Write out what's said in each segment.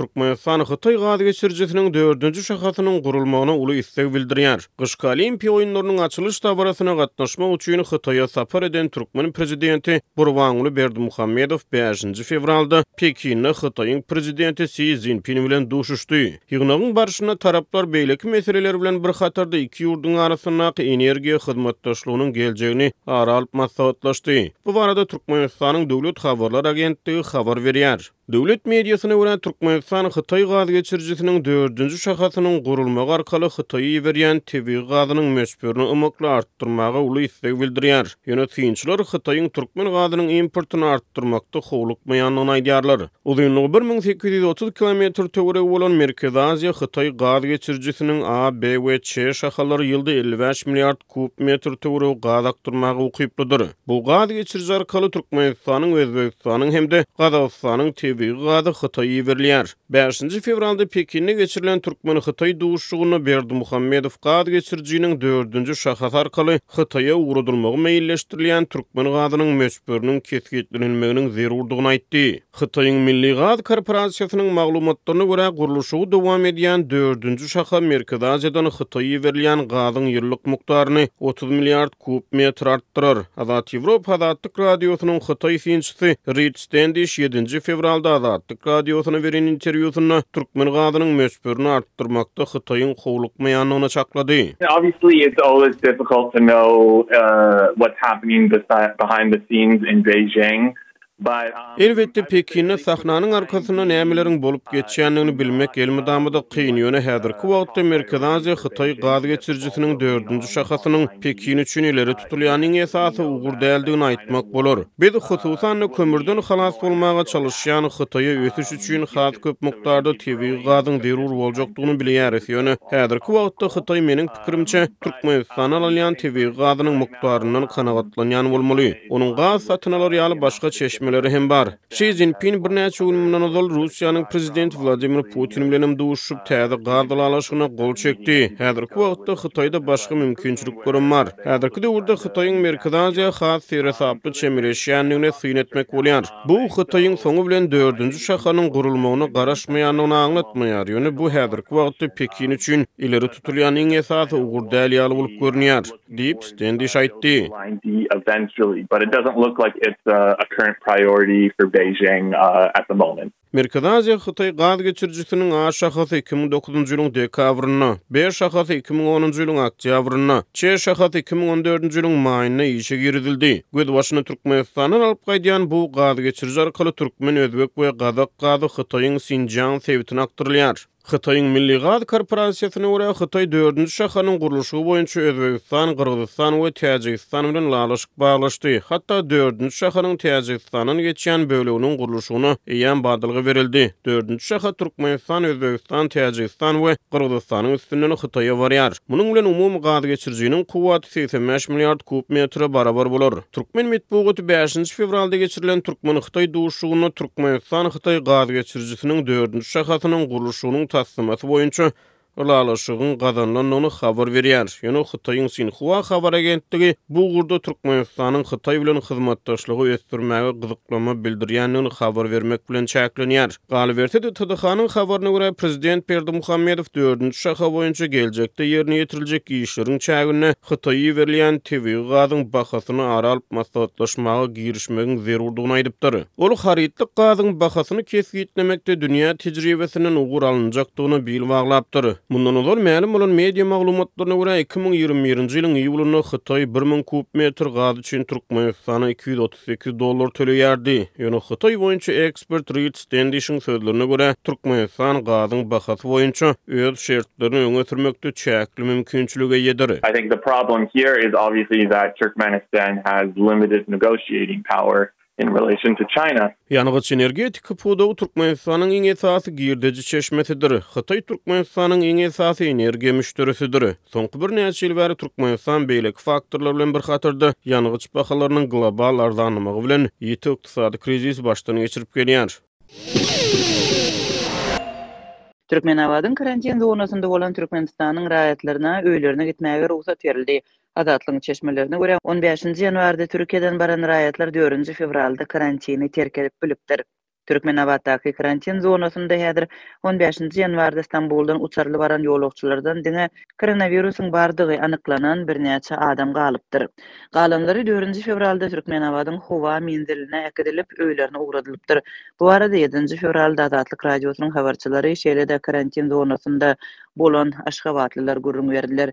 Türkmenistan Hytaý gaz geçirijisiniň dördünji şahasynyň gurulmagyna uly isleg bildirýär. Gyşky Olimpiýa oýunlarynyň açylyş dabarasyna gatnaşmak üçin Hytaýa sapar eden türkmen prezidenti Gurbanguly Berdimuhamedow bäşinji fewralda Pekinde Hytaýyň prezidenti Si Szinpin bilen duşuşdy. Ýygnagyň barşynda taraplar beýleki meseleler bilen bir hatarda iki ýurduň arasyndaky energiýa hyzmatdaşlygynyň geljegini ara alyp maslahatlaşdy. Bu barada Türkmenistanyň Döwlet habarlar agentligi habar berýär. Döwlet mediasyna görä, Türkmenistan Hytaý gaz geçirijisiniň dördünji şahasynyň gurulmagy arkaly Hytaýa iberýän tebigy gazynyň möçberini ymykly artdyrmaga uly isleg bildirýär. Ýöne synçylar Hytaýyň türkmen gazynyň importyny artdyrmakda howlukmaýandygyny aýdýarlar. Uzynlygy 1830 kilometr töweregi bolan Merkezi Aziýa, Hytaý gaz geçirijisiniň A, B we Ç şahalary ýylda 55 milliard kub metr töweregi gaz akdyrmaga ukyplydyr. Bu gaz geçiriji arkaly Türkmenistanyň, Özbegistanyň hem-de Gazagystanyň tebigy gazy Hytaýa iberilýär. Bäşinji fewralda Pekinde geçirilen türkmen-hytaý duşuşygynda Berdimuhamedow gaz geçirijiniň dördünji şahasy arkaly Hytaýa ugradylmagy meýilleşdirilýän türkmen gazynyň möçberiniň kesgitlenilmeginiň zerurdygyny aýtdy. Hytaýyň Milli gaz korporasiýasynyň maglumatlaryna görä, gurluşygy dowam edýän dördünji şaha Merkezi Aziýadan Hytaýa iberilýän gazyň ýyllyk mukdaryny 30 milliard kub metr artdyrar. Azat Ýewropa Azatlyk Radiosynyň hytaý synçysy Rid Stendiş ýedinji fewralda Azatlyk Radiosyna beren interwýusynda türkmen gazynyň möçberini artdyrmakda Hytaýyň howlukmaýandygyny çaklady. Obviously it's always difficult to know what's happening behind the scenes in Beijing. Elbetde, Pekinde sahnanyň arkasynda nämeleriň bolup geçýändigini bilmek elmydama-da kyn, ýöne häzirki wagtda Merkezi Aziýa, Hytaý gaz geçirijisiniň dördünji şahasynyň Pekin üçin ileri tutulýan iň esasy ugur däldigini aýtmak bolar. Biz, hususan-da, kömürden halas bolmaga çalyşýan Hytaýa ösüş üçin has köp mukdarda tebigy gazyň zerur boljakdygyny bilýäris, ýöne häzirki wagtda Hytaý, meniň pikirimçe, Türkmenistandan alynýan tebigy gazynyň mukdaryndan kanagatlanýan bolmaly. Onuň gaz satyn alar ýaly başga çeşmeleri hem bar. Şi Szinpin birnäçe gün mundan ozal Russiýanyň prezidenti Wladimir Putin bilen hem duşuşyp, täze gaz ylalaşygyna gol çekdi. Häzirki wagtda Hytaýda başga mümkinçiliklerem bar. Häzirki döwürde Hytaýyň Merkezi Aziýa has seresaply çemeleşýändigine syn etmek bolýar. Bu Hytaýyň soňy bilen dördünji şahanyň gurulmagyna garaşmaýandygyny aňlatmaýar, ýöne bu häzirki wagtda Pekin üçin ileri tutulýan iň esasy ugur däl ýaly bolup görünýär, diýip, Stendiş aýtdy. Merkezi Aziýa, Hytaý gaz geçirijisiniň A şahasy 2009-njy ýylyň dekabrynda, B şahasy 2010-njy ýylyň oktýabrynda, Ç şahasy 2014-nji ýylyň maýynda işe girizildi. Gözbaşyny Türkmenistandan alyp gaýdýan bu gaz geçiriji arkaly türkmen, özbek we gazak gazy Hytaýyň Sinjiang sebitine akdyrylýar. Hytaýyň Milli gaz korporasiýasyna görä, Hytaý dördünji şahanyň gurluşygy boýunça Özbegistan, Gyrgyzystan we Täjigistan bilen ylalaşyk baglaşdy. Hatda dördünji şahanyň Täjigistandan geçýän böleginiň gurluşygyna eýýäm badalga berildi. Dördünji şaha Türkmenistan, Özbegistan, Täjigistan we Gyrgyzystanyň üstünden Hytaýa barýar. Munuň bilen umumy gaz geçirijiniň kuwwaty 85 milliard kub metre barabar bolar. Türkmen metbugaty bäşinji fewralda geçirilen türkmen-hytaý duşuşygynda Türkmenistan-Hytaý gaz geçirijisiniň dördünji şahasynyň gurluşygynyň taslamasy boýunça ylalaşygyň gazanylandygyny habar berýär. Ýöne Hytaýyň Sinhua habar agentligi bu ugurda Türkmenistanyň Hytaý bilen hyzmatdaşlygy ösdürmäge gyzyklanma bildirýändigini habar bermek bilen çäklenýär. Galyberse-de, TDH-nyň habaryna görä, prezident Berdimuhamedow dördünji şaha boýunça geljekde ýerine ýetiriljek işleriň çäginde Hytaýa iberilýän tebigy gazyň bahasyny ara alyp maslahatlaşmaga girişmegiň zerurdygyny aýdypdyr. Ol harytlyk gazyň bahasyny kesgitlemekde dünýä tejribesinden ugur alynjakdygyna bil baglapdyr. Mundan ozal mälim bolan media maglumatlaryna görä, 2021-nji ýylyň iýulynda Hytaý bir müň kub metr gaz üçin Türkmenistana 238 dollar töleýärdi. Ýöne Hytaý boýunça ekspert Rid Stendişiň sözlerine görä, Türkmenistan gazyň bahasy boýunça öz şertlerini öňe sürmekde çäkli mümkinçilige eýedir. I think the problem here is obviously that Turkmenistan has limited negotiating power in relation to China. Ýangyç-energetika pudagy Türkmenistanyň iň esasy girdeji çeşmesidir. Hytaý Türkmenistanyň iň esasy energiýa müşderisidir. Soňky birnäçe ýyl bäri Türkmenistan beýleki faktorlar bilen bir hatarda ýangyç bahalarynyň global arzanlamagy bilen ýiti ykdysady krizisi başdan geçirip gelýär. Türkmenabadyň karantin zonasynda bolan Türkmenistanyň raýatlaryna öýlerine gitmäge rugsat berildi. Azatlygyň çeşmelerine görä, on bäşinji ýanwarda Türkiýeden baran raýatlar dördünji fewralda karantini terk edip bilipdir. Türkmenabatdaky karantin zonasynda häzir on bäşinji ýanwarda Stambuldan uçarly baran ýolagçylardan diňe koronawirusyň bardygy anyklanan birnäçe adam galypdyr. Galanlary dördünji fewralda Türkmenabadyň howa menziline äkidilip, öýlerine ugradylypdyr. Bu barada ýedinji fewralda Azatlyk Radiosynyň habarçylary, şeýle-de karantin zonasynda bolan aşgabatlylar gürrüň berdiler.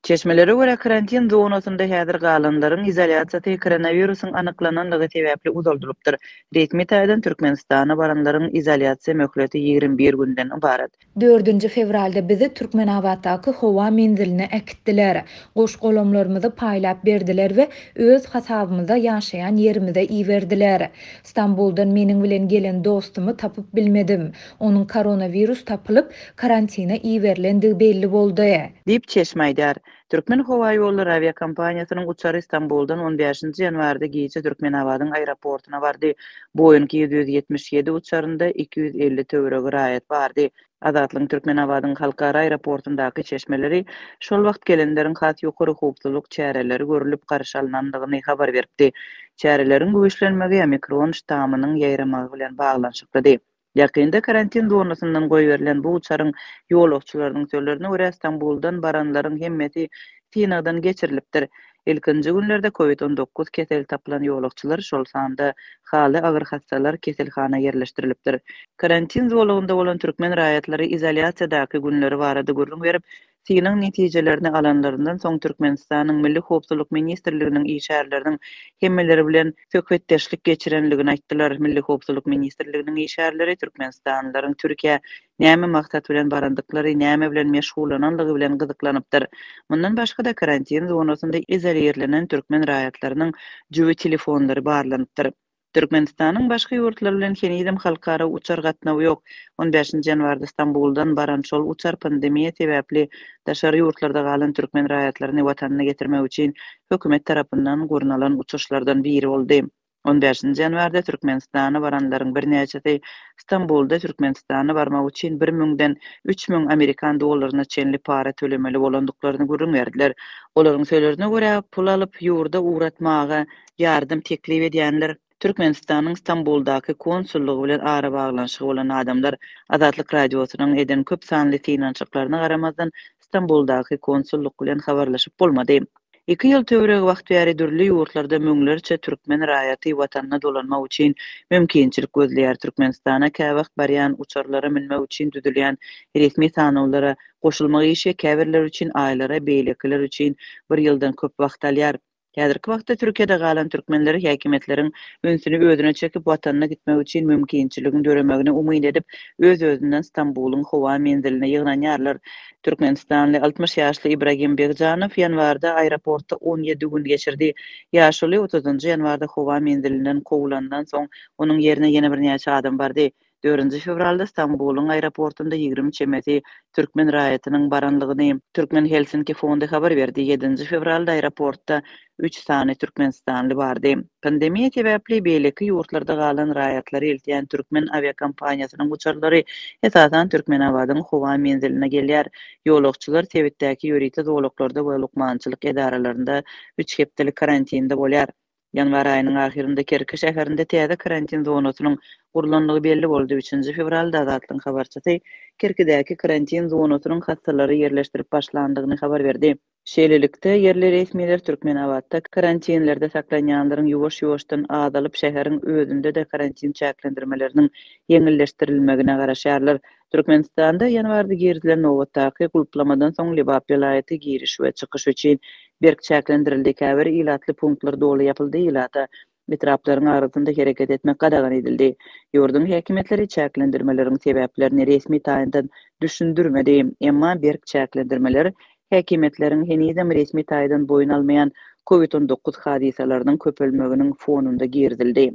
Çeşmelere görä, karantin zonasynda häzir galanlaryň izolýasiýasy koronawirusyň anyklananlygy sebäpli uzaldylypdyr. Resmi taýdan Türkmenistana baranlaryň izolýasiýa möhleti 21 günden ybarat. Dördünji fewralda bizi Türkmenabatdaky howa menziline äkitdiler. Goş-golamlarymyzy paýlap berdiler we öz hasabymyza ýaşaýan ýerimize iberdiler. Stambuldan meniň bilen gelen dostumy tapyp bilmedim. Onuň koronawirus tapylyp, karantina iberilendigi belli boldy. Diýip, çeşme aýdýar. Türkmenhowaýollary awiakompaniýasynyň uçary Stambuldan on bäşinji ýanwarda gije Türkmenabadyň aeroportuna bardy. Boeing 777 uçarynda 250 töweregi raýat bardy. Azatlygyň Türkmenabadyň halkara aeroportundaky çeşmeleri şol wagt gelenleriň has ýokary howpsuzlyk çäreleri görlüp garşy alnandygyny habar beripdi. Çäreleriň güýçlenmegi omikron ştamynyň ýaýramagy bilen baglanyşyklydy. Ýakynda karantin zonasyndan goýberilen bu uçaryň ýolagçylarynyň sözlerine görä, Stambuldan baranlaryň hemmesi synagdan geçirilipdir. Ilkinji günlerde Covid 19 keseli tapylan ýolagçylar, şol sanda haly agyr hassalar keselhana ýerleşdirilipdir. Karantin zolagynda bolan türkmen raýatlary izolýasiýadaky günleri barada gürrüň berip, Synag netijelerini alanlaryndan soň Türkmenistanyň Milli howpsuzlyk ministrliginiň işgärleriniň hemmeleri bilen söhbetdeşlik geçirenligini aýtdylar. Milli howpsuzlyk ministrliginiň işgärleri türkmenistanlylaryň Türkiýä näme maksat bilen barandyklary, näme bilen meşgullananlygy bilen gyzyklanypdyr. Mundan başga-da karantin zonasynda izolirlenen türkmen raýatlarynyň jübi telefonlary barlanypdyr. Türkmenistanyň başga ýurtlar bilen henizem halkara uçar gatnawy ýok. On bäşinji ýanwarda Stambuldan baran şol uçar pandemiýa sebäpli daşary ýurtlarda galan türkmen raýatlaryny watanyna getirmek üçin hökümet tarapyndan gurnalan uçuşlardan biri boldy. On bäşinji ýanwarda Türkmenistana baranlaryň birnäçesi Stambulda Türkmenistana barmak üçin bir müňden 3000 amerikan dollaryna çenli para tölemeli bolandyklaryny gürrüň berdiler. Olaryň sözlerine görä, pul alyp ýurda ugratmaga ýardam teklip edýänler, Türkmenistanyň Stambuldaky konsullygy bilen arabaglanyşygy bolan adamlar Azatlyk Radiosynyň eden köp sanly synanyşyklaryna garamazdan, Stambuldaky konsullyk bilen habarlaşyp bolmady. Iki ýyl töweregi wagt bäri dürli ýurtlarda müňlerçe türkmen raýaty watanyna dolanmak üçin mümkinçilik gözleýär. Türkmenistana käwagt barýan uçarlara münmek üçin düzülýän resmi sanawlara goşulmak işi käbirleri üçin aýlara, beýlekiler üçin bir ýyldan köp wagt alýar. Häzirki wagtda Türkiýede galan türkmenler häkimiýetleriň ünsüni özüne çekip, watanyna gitmek üçin mümkinçiligiň döremegine umyt edip, öz-özünden Stambulyň howa menziline ýygnanýarlar. Türkmenistanly 60 ýaşly Ibragim Begjanow ýanwarda aeroportda 17 gün geçirdi. Ýaşuly otuzynjy ýanwarda howa menzilinden kowulandan soň, onuň ýerine ýene birnäçe adam bardy. Dördünji fewralda Stambulyň aeroportunda 20 çemesi türkmen raýatynyň baranlygyny Türkmen Helsinki fondy habar berdi. Ýedinji fewralda aeroportda üç sany türkmenistanly bardy. Pandemiýa sebäpli beýleki ýurtlarda galan raýatlary eltýän türkmen awiakompaniýasynyň uçarlary esasan Türkmenabadyň howa menziline gelýär. Ýolagçylar sebitdäki ýörite zolaklarda we lukmançylyk edaralarynda üç hepdelik karantinde bolýar. Ýanwar aýynyň ahyrynda Kerki şäherinde täze karantin zonasynyň gurlandygy belli boldy. Üçünji fewralda Azatlygyň habarçysy Kerkidäki karantin zonasynyň hassalary ýerleşdirip başlandygyny habar berdi. Şeýlelikde, ýerli resmiler Türkmenabatda karantinlerde saklanýanlaryň ýuwaş-ýuwaşdan azalyp, şäheriň özünde-de karantin çäklendirmeleriniň ýeňilleşdirilmegine garaşýarlar. Türkmenistanda ýanwarda girizilen nobatdaky gulplamadan soň Lebap welaýaty giriş we çykyş üçin berk çäklendirildi, käbir ilatly punktlar doly ýapyldy, ilata etraplaryň arasynda hereket etmek gadagan edildi. Ýurduň häkimiýetleri çäklendirmeleriň sebäplerini resmi taýdan düşündirmedi, emma berk çäklendirmeler häkimiýetleriň henizem resmi taýdan boýun almaýan Covid 19 hadysalarynyň köpelmeginiň fonunda girizildi.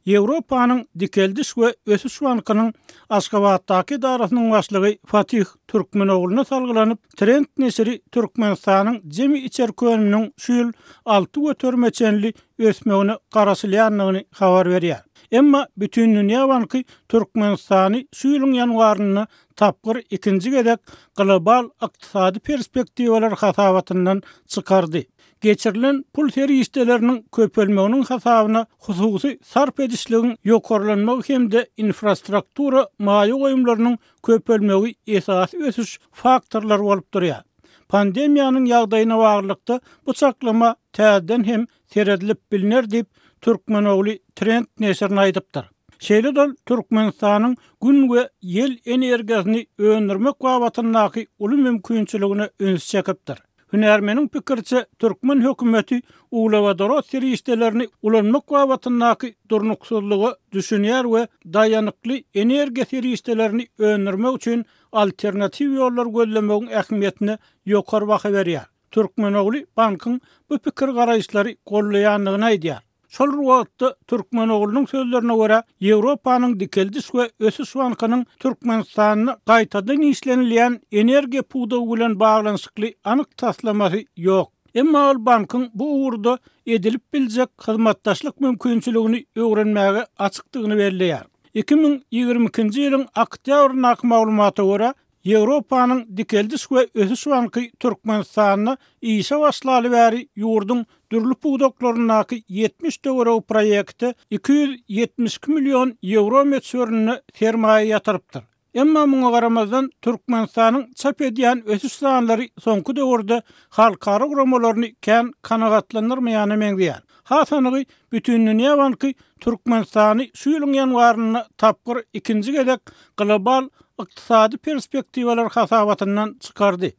Ýewropanyň Dikeldiş we ösüş bankynyň Aşgabatdaky edarasynyň başlygy Fatih Türkmenogluna salgylanyp, Trend neşiri Türkmenistanyň jemi içerki önüminiň şu ýyl 6 göterime çenli ösmegine garaşylýandygyny habar berýär. Emma Bütindünýä banky Türkmenistany şu ýylyň ýanwarynda tapgyr ikinji gezek global ykdysady perspektiwalar hasabatyndan çykardy. Geçirilen pul serişdeleriniň köpelmeginiň hasabyna hususy sarp edişligiň ýokarlanmagy hem-de infrastruktura maýa goýumlarynyň köpelmegi esasy ösüş faktorlary bolup durýar. Pandemiýanyň ýagdaýyna baglylykda bu çaklama täzeden hem seredilip bilner diýip, Türkmenogly Trend neşirine aýdypdyr. Şeýle-de ol Türkmenistanyň Gün we ýel energiýasyny öndürmek babatyndaky uly mümkinçiligine üns çekipdir. Hünärmeniň pikiriçe, türkmen hökümeti uglewodorod serişdelerini ulanmak babatyndaky durnuksyzlyga düşünýär we daýanykly energiýa serişdelerini öndürmek üçin alternatiw ýollar gözlemegiň ähmiýetine ýokary baha berýär. Türkmenogly bankyň bu pikir-garaýyşlary goldaýandygyny aýdýar. Şol bir wagtda, Türkmenoglunyň sözlerine görä, Ýewropanyň Dikeldiş we ösüş bankynyň Türkmenistanda gaýtadan işlenilýän energiýa pudagy bilen baglanyşykly anyk taslamasy ýok. Emma ol bankyň bu ugurda edilip biljek hyzmatdaşlyk mümkinçiligini öwrenmäge açykdygyny belleýär. 2022-nji ýylyň oktýabryndaky maglumata görä, Ýewropanyň Dikeldiş we ösüş banky Türkmenistanda işe başlaly bäri ýurduň dürli pudaklaryndaky 70 töweregi proýekte 272 million ýewro möçberinde sermaýa ýatyrypdyr. Emma muňa garamazdan, Türkmenistanyň çap edýän ösüş sanlary soňky döwürde halkara guramalaryny kän kanagatlandyrmaýana meňzeýär. Has anygy, Bütindünýä banky Türkmenistany şu ýylyň ýanwarynda tapgyr ikinji gezek Global ykdysady perspektiwalar hasabatyndan çykardy.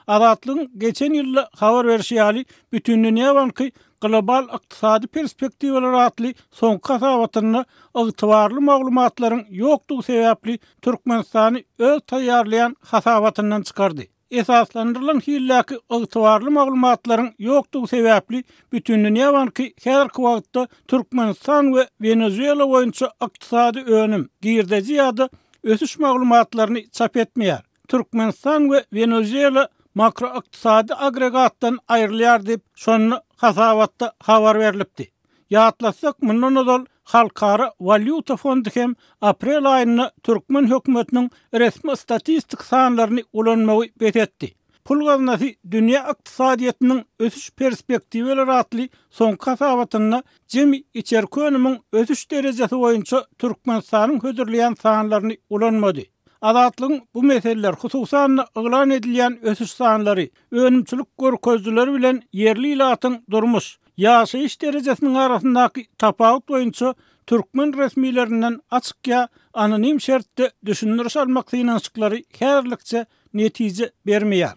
Azatlygyň geçen ýylda habar berşi ýaly, Bütindünýä banky Global ykdysady perspektiwalar atly soňky hasabatynda ygtybarly maglumatlaryň ýokdugy sebäpli Türkmenistany öz taýýarlaýan hasabatyndan çykardy. Esaslandyrylan hildäki ygtybarly maglumatlaryň ýokdugy sebäpli Bütindünýä banky häzirki wagtda Türkmenistan we Wenezuela boýunça ykdysady önüm, girdeji ýa-da ösüş maglumatlaryny çap etmeýär. Türkmenistan we Wenezuela makroykdysady agregatdan aýrylýar diýip, şonda hasabatda habar berlipdi. Ýatlatsak, mundan ozal Halkara walýuta fondy hem aprel aýynda türkmen hökümetiniň resmi statistik sanlaryny ulanmagy bes etdi. Pul gaznasy dünýä ykdysadyýetiniň ösüş perspektiwalary atly soňky hasabatynda jemi içerki önümiň ösüş derejesi boýunça Türkmenistanyň hödürleýän sanlaryny ulanmady. Azatlygyň bu meseleler, hususan-da, yglan edilýän ösüş sanlary, önümçilik görkezijileri bilen ýerli ilatyň durmuş, ýaşaýyş derejesiniň arasyndaky tapawut boýunça türkmen resmilerinden açyk ýa anonim şertde düşündiriş almak synanyşyklary häzirlikçe netije bermeýär.